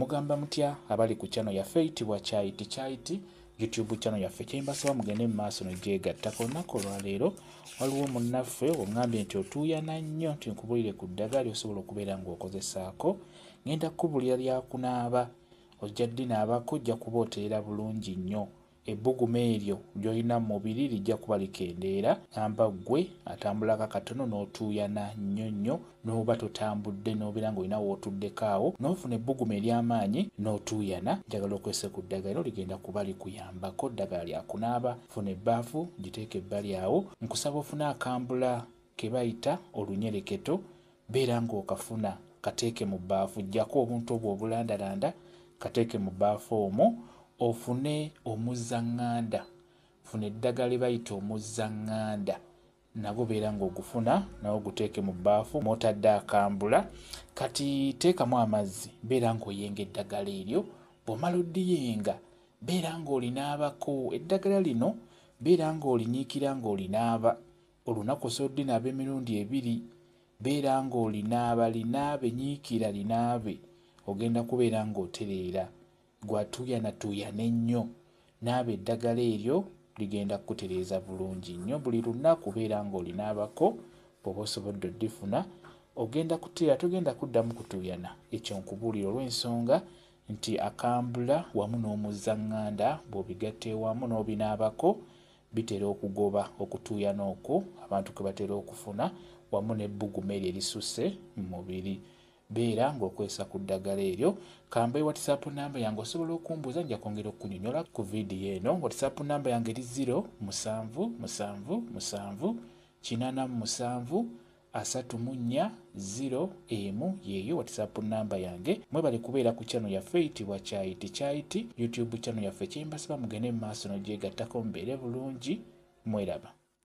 Mugamba mutya abali ku channel yaffe eyitibwa Kyayiti Kyayiti YouTube channel yaffe? Kyembasaba mugende mu maaso nogyegattako. Olunaku olwaleero waliwo munnaffe oŋŋambye nti otuuyana nnyo, nti nkubulire ku ddagala lyosobola okubeera ng'okozesaako. Ngenda kukubulira lyakunaaba, ojja ddinaabako, ojja kuba oteera bulungi nnyo. Ebbugumu eryo ly'olina mu mubiri lijja kuba likendeera. Ŋŋamba ggwe atambulako akatono n'otuuyana nnyo nnyo, n'oba totambudde n'obeera ng'olina w'otuddeko awo n'ofuna ebbugumu ery'amaanyi n'otuuyana, njagala okozese ku ddagala eryo, ligenda kuba likuyambako. Ddagala lya kunaaba. Funa ebbaafu giteeke ebbali awo. Nkusaba ofune akambula ke bayita olunyereketo, beera ng'okafuna, kateeke mu bbaafu, ggyako obuntu obwo obulandalanda, kateeke mu bbaafu omwo. Ofune omuzzaŋŋanda, funa eddagala lye bayita omuzzaŋŋanda, nagwo beera ng'ogufuna, nawo guteeke mu bbaafu mw'otadde akambula. Kati teekamu amazzi, beera ng'oyenga eddagala eryo. Bw'omala oddiyenga, beera ng'olinaabako. Eddagala lino beera ng'olinyiikira ng'olinaaba. Olunaku osobola oddinaaba emirundi ebiri. Beera ng'olinaaba, linaabe, nyiikira linaabe, ogenda kubeera ng'otereera. Gwatuuyanatuuyana ennyo, naaba eddagala eryo, ligenda kukutereeza bulungi nnyo. Buli lunaku beera ng'olinaabako, bw'oba osobodde oddifuna, ogenda kutereera, togenda kuddamu kutuuyana. Ekyo nkubuulira olw'ensonga nti akambula wamu n'omuzzaŋŋanda bw'obigatta ewamu n'obinaabako, bitera okugoba okutuuyana okwo abantu kwe batera okufuna wamu n'ebbugumu eryo erisusse mu mubiri. Beera ng'okozesa ku ddagala eryo. Kambe WhatsApp namba yange, osobola okumbuuza, nja kwongera okukunyonyola ku vidiyo eno. WhatsApp namba yange eri 0 7 7 7 87 34 0 1, yeeyo WhatsApp namba yange. Mwebale kubeera ku channel yaffe eyitibwa Kyayiti Kyayiti YouTube channel yaffe. Kyembasaba mugende mu maaso nogyegattako, mubeere bulungi, mweraba.